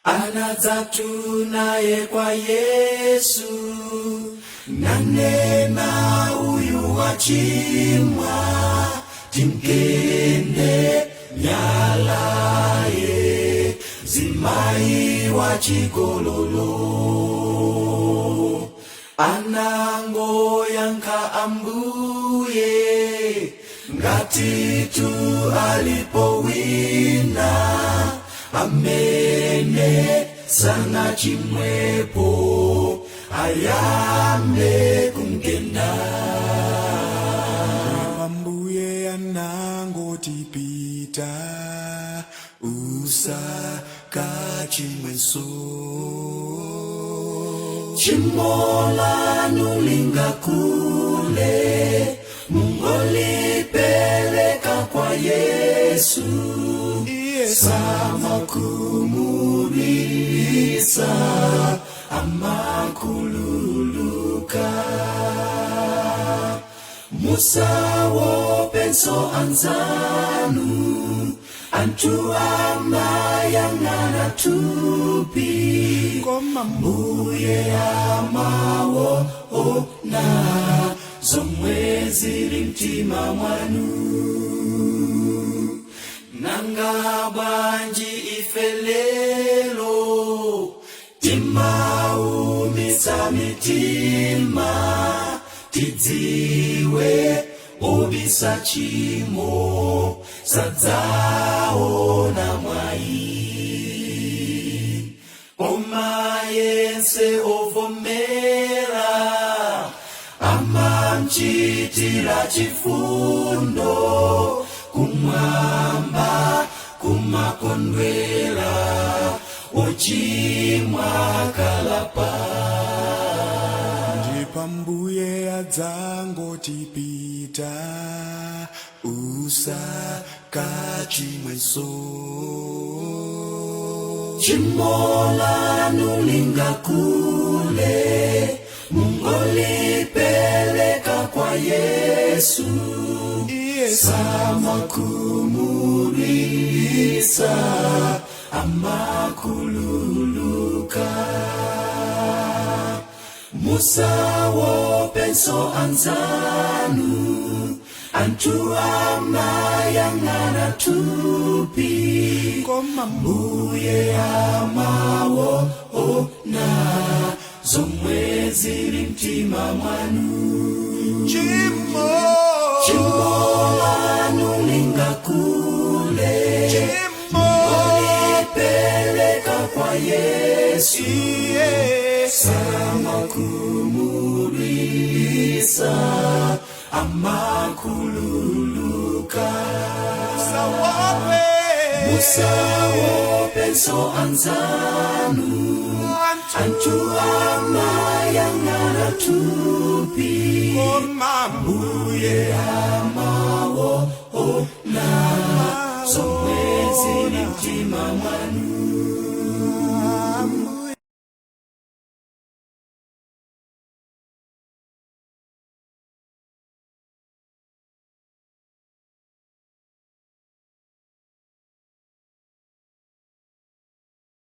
Anadzatu naye kwa Yesu, nanena uyu wachimwa, timkende nyalaye mzimayi wachigololo. Anangoyankha Ambuye, ngatitu alipo wina amene sanachimwepo, ayambe kumgenda. Ambuye anangoti, "Pita, usakachimwenso." Tchimo lanu lingakule, mungolipeleka kwa Yesu. Samakhumudwitsa, amakhululuka. Musawopenso anzanu, anthu amayang'ana thupi, koma Mbuye amaona zomwe zili mtima mwanu. Nanga bwanji ife lero timaumitsa mitima? Tidziwe obisa tchimo sadzaona mwayi, koma yense ovomera amamchitira chifundo. Kumwamba kumakondwera ochimwa akalapa. Ndipo Ambuye adzangoti, "Pita, usakachimwenso." Tchimo lanu lingakule, mungolipeleka kwa Yesu. Samakhumudwitsa, amakhululuka. Musawopenso anzanu, anthu amayang'ana thupi, koma Mbuye amaona zomwe zili mtima mwanu. Tchimo. Tchimo lanu lingakule, Tchimo. Mungolipeleka kwa Yesu. Samakhumudwitsa, amakhululuka. Sawape. Musawopenso anzanu, anthu amayang'ana thupi, koma Mbuye amaona zomwe zili mtima mwanu.